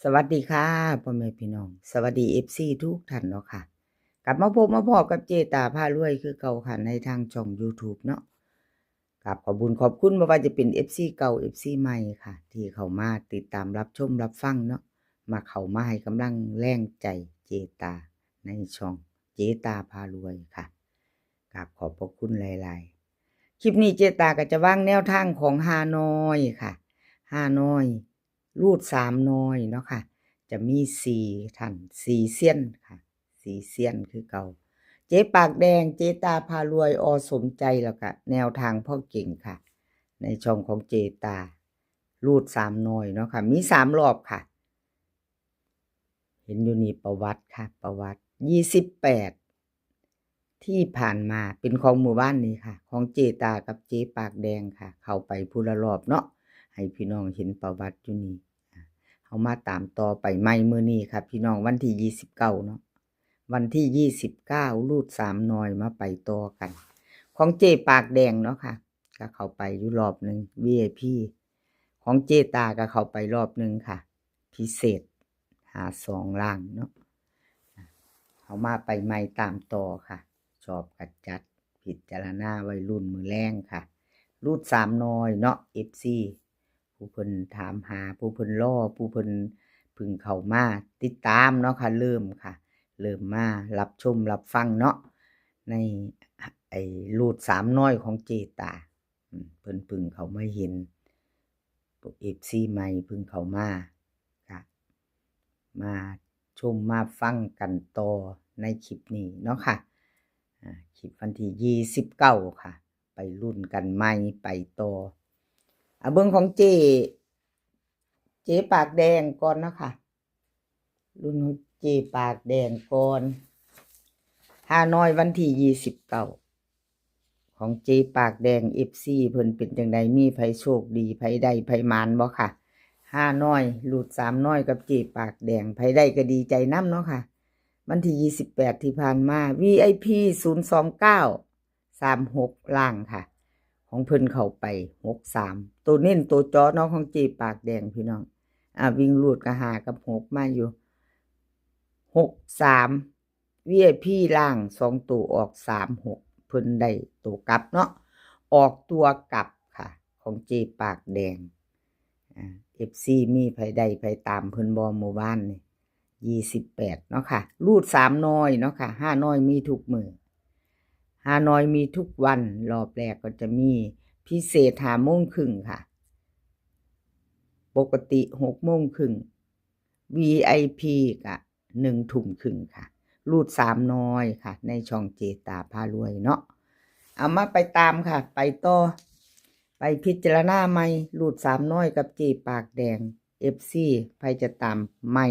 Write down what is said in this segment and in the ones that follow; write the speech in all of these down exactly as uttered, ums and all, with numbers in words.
สวัสดีค่ะ พ่อแม่พี่น้อง สวัสดี เอฟซี ทุกท่านเนาะค่ะ กลับมาพบมาพ้อกับเจตาพารวยคือเก่าค่ะ ในทางช่อง YouTube เนาะ กราบขอบบุญขอบคุณ บ่ว่าจะเป็น เอฟซี เก่า เอฟซี ใหม่ค่ะ ที่เข้ามาติดตามรับชมรับฟังเนาะ มาเข้ามาให้กำลังแรงใจเจตาในช่องเจตาพารวยค่ะ กราบขอบพระคุณหลายๆ คลิปนี้เจตาก็จะวางแนวทางของฮานอยค่ะ ฮานอย รูดสามหน่อยเนาะค่ะ จะมีสี่ท่าน สี่เซียนค่ะ สี่เซียนคือเก่า เจ๊ปากแดง เจ๊ตาพารวย อ.สมใจ แล้วก็แนวทางพ่อเก่งค่ะ ในช่องของเจตา รูดสามหน่อยเนาะค่ะ มีสามรอบค่ะ เห็นอยู่นี่ประวัติค่ะ ประวัติ ยี่สิบแปด ที่ผ่านมาเป็นของหมู่บ้านนี้ค่ะ ของเจตากับเจ๊ปากแดงค่ะ เข้าไปผู้ละรอบเนาะ ให้พี่น้องเห็นประวัติอยู่นี่ อ่ะ เฮามาตามต่อไปใหม่มื้อนี้ค่ะ พี่น้อง วันที่ยี่สิบเก้าเนาะ วันที่ยี่สิบเก้า รูดสามหน่อยมาไปต่อกัน ของเจ๊ปากแดงเนาะค่ะ ก็เข้าไปอยู่รอบหนึ่ง วี ไอ พี ของเจตาก็เข้าไปรอบหนึ่งค่ะ พิเศษ หาสองล่างเนาะ เฮามาไปใหม่ตามต่อค่ะ ชอบกะจัด พิจารณาไว้รุ่นมื้อแลงค่ะ รูดสามหน่อยเนาะ เอฟซี ผู้เพิ่นถามหา ผู้เพิ่นรอ ผู้เพิ่นเพิ่งเข้ามาติดตามเนาะค่ะ เริ่มค่ะ เริ่มมารับชมรับฟังเนาะ ในไอ้รูดสามหน่อยของเจตา อืม เพิ่นเพิ่งเข้ามาเห็น พวก เอฟซี ใหม่เพิ่งเข้ามา ค่ะ มาชมมาฟังกันต่อในคลิปนี้เนาะค่ะ อ่า คลิปวันที่ยี่สิบเก้าค่ะ ไปลุ้นกันใหม่ไปต่อ อ่ะ เบิ่งของเจ๊ เจ๊ปากแดงก่อนเนาะค่ะ รุ่นของเจ๊ปากแดงก่อน ฮานอยวันที่ยี่สิบเก้า ของเจ๊ปากแดง เอฟซี เพิ่นเป็นจั่งใด มีไผโชคดี ไผได้ ไผหมานบ่ค่ะ ฮานอย รูดสามหน่อยกับเจ๊ปากแดง ไผได้ก็ดีใจนำเนาะค่ะ วันที่ยี่สิบแปดที่ผ่านมา วี ไอ พี ศูนย์สองเก้า สามหก ล่างค่ะ ของเพิ่นเข้าไป หกสาม ตัวเน้นตัวเจาะเนาะ ของเจ๊ปากแดงพี่น้อง อ่า วิ่งรูดก็ห้ากับหกมาอยู่ หกสาม วี ไอ พี ล่างสองตัวออก สามหก เพิ่นได้ตัวกลับเนาะ ออกตัวกลับค่ะ ของเจ๊ปากแดง อ่า เอฟซี มีไผได้ไผตามเพิ่นบ่ เมื่อวานนี่ ยี่สิบแปดเนาะค่ะ รูดสามหน่อยเนาะค่ะ ฮานอยมีทุกมื้อ ฮานอยมีทุกวัน รอบแรกก็จะมีพิเศษห้าโมงครึ่งค่ะ ปกติหกโมงครึ่ง วี ไอ พี ก็หนึ่งทุ่มครึ่งค่ะ รูดสามหน่อยค่ะ ในช่องเจตาพารวยเนาะ เอามาไปตามค่ะ ไปต่อ ไปพิจารณาใหม่ รูดสามหน่อยกับเจ๊ปากแดง เอฟซี ไผจะตามใหม่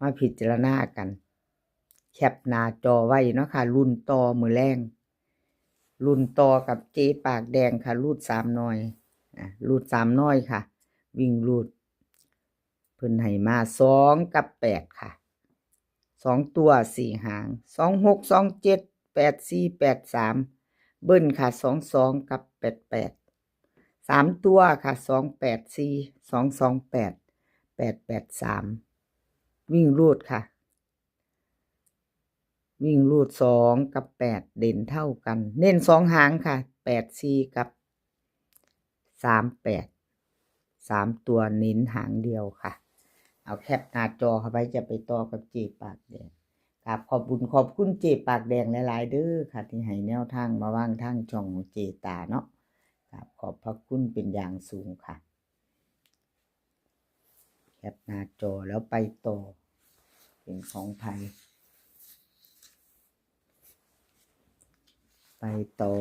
มาพิจารณากัน แคปหน้าจอไว้เนาะค่ะ รุ่นต่อมื้อแลง รุ่นต่อกับเจ๊ปากแดงค่ะ รูดสามหน่อย อ่ะ รูดสามหน่อยค่ะ วิ่งรูด เพิ่นให้มาสองกับแปดค่ะ สองตัวสี่หาง สองหก สองเจ็ด แปดสี่ แปดสาม เบิ้ลค่ะ สองสอง กับ แปดแปด สามตัวค่ะ สองแปดสี่ สองสองแปด แปดแปดสาม วิ่งรูดค่ะ วิ่งรูดสองกับแปด เด่นเท่ากัน เน้นสองหางค่ะ แปดสี่ กับ สามแปด สามตัวเน้นหางเดียวค่ะ เอาแคปหน้าจอเข้าไป จะไปต่อกับเจ๊ปากแดง กราบขอบบุญขอบคุณเจ๊ปากแดงหลายๆ เด้อค่ะ ที่ให้แนวทางมาวางทางช่องของเจตาเนาะ กราบขอบพระคุณเป็นอย่างสูงค่ะ แคปหน้าจอแล้วไปต่อ เป็นของไผ ไปต่อ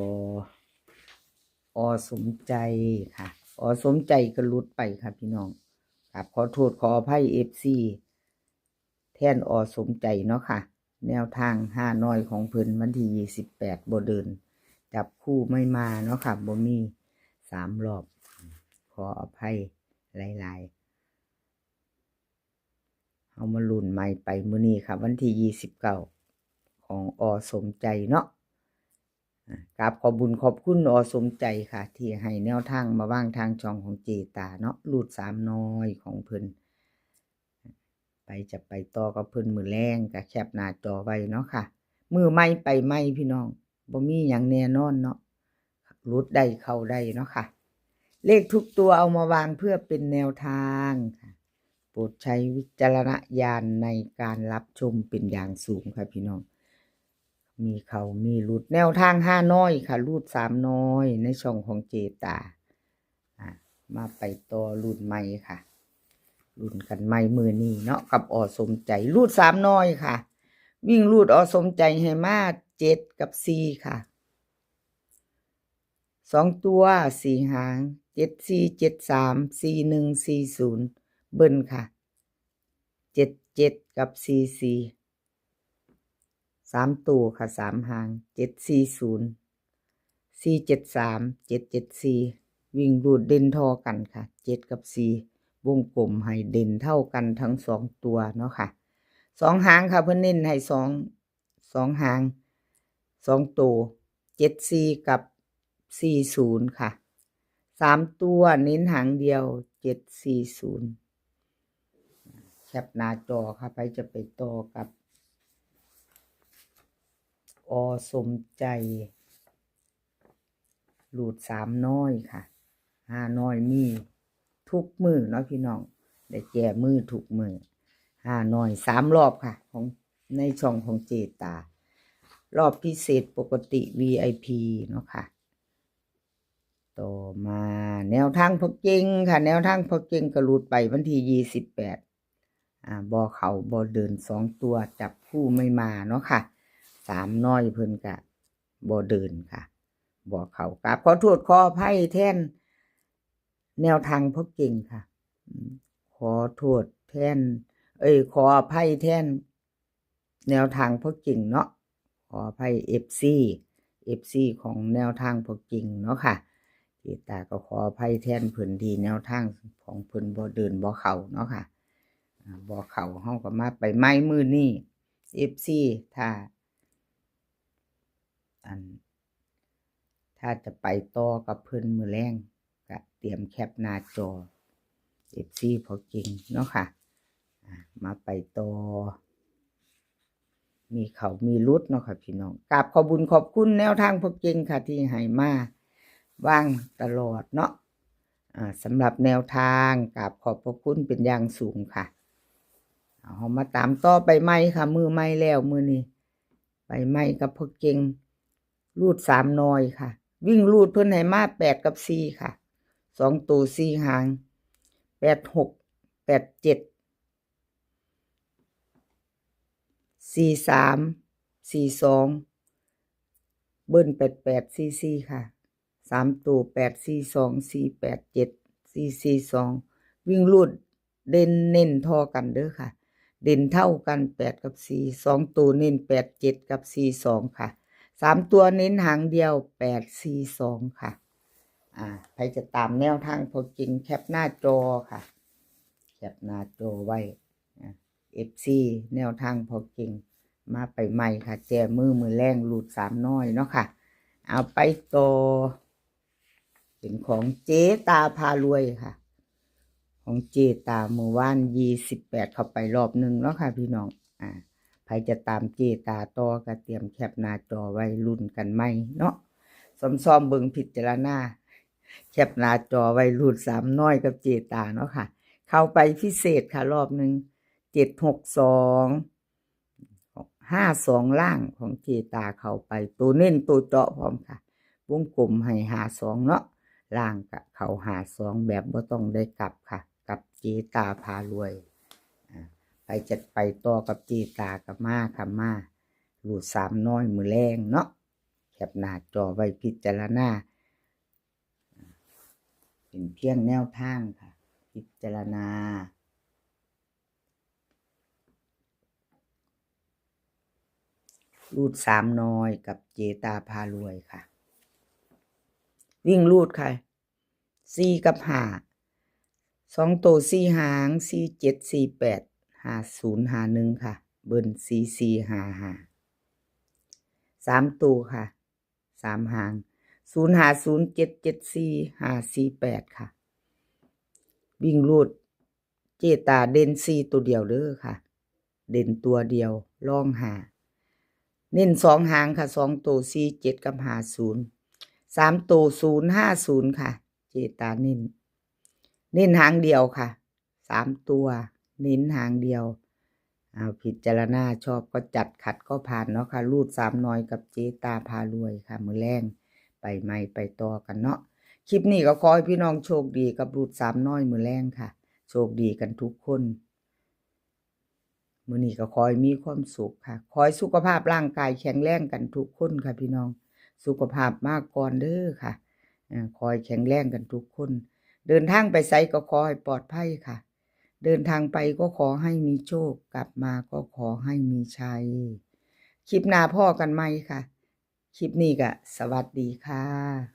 อ.สมใจค่ะ อ.สมใจก็หลุดไปค่ะพี่น้อง กราบขอโทษขออภัย เอฟซี แทน อ.สมใจเนาะค่ะ แนวทางฮานอยของเพิ่นวันที่ยี่สิบแปดบ่เดิน จับคู่ไม่มาเนาะค่ะ บ่มีสามรอบ ขออภัยหลายๆ เฮามาลุ้นใหม่ไปมื้อนี้ค่ะ วันที่ยี่สิบเก้า ของ อ.สมใจเนาะ อ่ะ กราบขอบบุญขอบคุณ อ.สมใจค่ะ ที่ให้แนวทางมาวางทางช่องของเจตาเนาะ รูดสามหน่อยของเพิ่น ไปจะไปต่อกับเพิ่นมื้อแลง ก็แคปหน้าจอไว้เนาะค่ะ มื้อใหม่ไปใหม่พี่น้อง บ่มีหยังแน่นอนเนาะ หลุดได้เข้าได้เนาะค่ะ เลขทุกตัวเอามาวางเพื่อเป็นแนวทางค่ะ โปรดใช้วิจารณญาณในการรับชมเป็นอย่างสูงค่ะพี่น้อง มีเข้ามีหลุด แนวทางฮานอยค่ะ รูดสามน้อยในช่องของเจตา อ่ะ มาไปต่อรุ่นใหม่ค่ะ รุ่นกันใหม่มื้อนี้เนาะ กับอสมใจ รูดสามน้อยค่ะ วิ่งรูดอสมใจให้มาเจ็ดกับสี่ค่ะ สองตัวสี่หาง เจ็ดสี่ เจ็ดสาม สี่หนึ่ง สี่ศูนย์ เบิ้ลค่ะ เจ็ดเจ็ด กับ สี่สี่ สามตัวค่ะ สามหาง เจ็ดสี่ศูนย์ สี่เจ็ดสาม เจ็ดเจ็ดสี่ วิ่งรูดเด่นท่อกันค่ะ เจ็ดกับสี่ วงกลมให้เด่นเท่ากันทั้งสองตัวเนาะค่ะ สองหางค่ะ เพิ่นเน้นให้สอง สองหาง สองตัว เจ็ดสี่ กับ สี่ศูนย์ ค่ะ สามตัวเน้นหางเดียว เจ็ดสี่ศูนย์ แคปหน้าจอค่ะ ไปจะไปต่อกับ อสมใจ รูดสามน้อยค่ะ ฮานอยมีทุกมื้อเนาะพี่น้อง ได้แก้มือทุกมื้อ ฮานอยสามรอบค่ะ ของในช่องของเจตา รอบพิเศษปกติ วีไอพี เนาะค่ะ ต่อมาแนวทางพ่อเก่งค่ะ แนวทางพ่อเก่งก็รูดไปวันที่ยี่สิบแปด อ่า บ่เข้าบ่เดินสองตัว จับคู่ไม่มาเนาะค่ะ สามน้อยเพิ่นก็บ่เดินค่ะ บ่เข้า กราบขอโทษขออภัยแทนแนวทางพ่อเก่งค่ะ อืม ขอโทษแทน เอ้ย ขออภัยแทนแนวทางพ่อเก่งเนาะ ขออภัย เอฟซี เอฟซี ของแนวทางพ่อเก่งเนาะค่ะ เจตาก็ขออภัยแทนเพิ่นที่แนวทางของเพิ่นบ่เดินบ่เข้าเนาะค่ะ อ่า บ่เข้า เฮาก็มาไปใหม่มื้อนี้ เอฟซี ถ้า อัน ถ้าจะไปต่อกับเพิ่นมื้อแลง ก็เตรียมแคปหน้าจอ เอฟซี พ่อเก่งเนาะค่ะ อ่า มาไปต่อ มีเข้ามีหลุดเนาะค่ะพี่น้อง กราบขอบบุญขอบคุณแนวทางพ่อเก่งค่ะ ที่ให้มาวางตลอดเนาะ อ่า สำหรับแนวทาง กราบขอบพระคุณเป็นอย่างสูงค่ะ เอา เฮามาตามต่อไปใหม่ค่ะ มื้อใหม่แล้วมื้อนี้ ไปใหม่กับพ่อเก่ง รูดสามน้อยค่ะ วิ่งรูดเพิ่นให้มาแปดกับสี่ค่ะ สองตัวสี่หาง แปดหก แปดเจ็ด สี่สาม สี่สอง เบิ้ลแปดแปด สี่สี่ ค่ะ สามตัว แปดสี่สอง สี่แปดเจ็ด สี่สี่สอง วิ่งรูดเด่นเน้นท่อกันเด้อค่ะ เด่นเท่ากัน แปดกับสี่ สองตัวเน้น แปดเจ็ด กับ สี่สอง ค่ะ สามตัวเน้นหางเดียว แปดสี่สอง ค่ะ อ่า ใครจะตามแนวทางพ่อเก่งแคปหน้าจอค่ะ แคปหน้าจอไว้ อ่า เอฟซี แนวทางพ่อเก่ง มาไปใหม่ค่ะ แก้มือมื้อแลง รูดสามน้อยเนาะค่ะ เอาไปต่อ เป็นของเจตาพารวยค่ะ ของเจตามื้อวานยี่สิบแปด เข้าไปรอบหนึ่งเนาะค่ะพี่น้อง อ่า ใครจะตามเจตาต่อก็เตรียมแคปหน้าจอไว้ลุ้นกันใหม่เนาะ ซ้อมๆเบิ่งพิจารณา แคปหน้าจอไว้รูดสามน้อยกับเจตาเนาะค่ะ เข้าไปพิเศษค่ะรอบหนึ่ง เจ็ดหกสอง ห้าสอง ล่างของเจตาเข้าไป ตัวเน้นตัวเจาะพร้อมค่ะ วงกลมให้ห้าสองเนาะ ล่างก็เข้าห้าสองแบบบ่ต้องได้กลับค่ะ กับเจตาพารวย อ่า ไปจัดไปต่อกับเจตากับมาค่ะมา รูดสามน้อยมื้อแลงเนาะ แคปหน้าจอไว้พิจารณา เป็นเพียงแนวทางค่ะ พิจารณา รูดสามน้อยกับเจตาพารวยค่ะ วิ่งรูดค่ะ สี่กับห้า สองตัวสี่หาง สี่เจ็ด สี่แปด ห้าศูนย์ ห้าหนึ่ง ค่ะ เบิ้ล สี่สี่ ห้าห้า สามตัวค่ะ สามหาง ศูนย์ห้าศูนย์ เจ็ดเจ็ดสี่ ห้าสี่แปด ค่ะ วิ่งรูด เจตาเด่นสี่ตัวเดียวเด้อค่ะ เด่นตัวเดียว รองห้า เน้นสองหางค่ะ สองตัว สี่เจ็ด กับ ห้าศูนย์ สามตัว ศูนย์ห้าศูนย์ ค่ะ เจตาเน้น เน้นหางเดียวค่ะ สามตัว เน้นหางเดียว เอาพิจารณาชอบก็จัด ขัดก็ผ่านเนาะค่ะ รูดสามน้อยกับเจตาพารวยค่ะ มื้อแลงไปใหม่ไปต่อกันเนาะ คลิปนี้ก็ขอให้พี่น้องโชคดีกับรูดสามน้อยมื้อแลงค่ะ โชคดีกันทุกคน มื้อนี้ก็ขอให้มีความสุขค่ะ ขอให้สุขภาพร่างกายแข็งแรงกันทุกคนค่ะพี่น้อง สุขภาพมาก่อนเด้อค่ะ เอ่อ ขอให้แข็งแรงกันทุกคน เดินทางไปไสก็ขอให้ปลอดภัยค่ะ เดินทางไปก็ขอให้มีโชค กลับมาก็ขอให้มีชัย คลิปหน้าพ้อกันใหม่ค่ะ คลิปนี้ก็สวัสดีค่ะ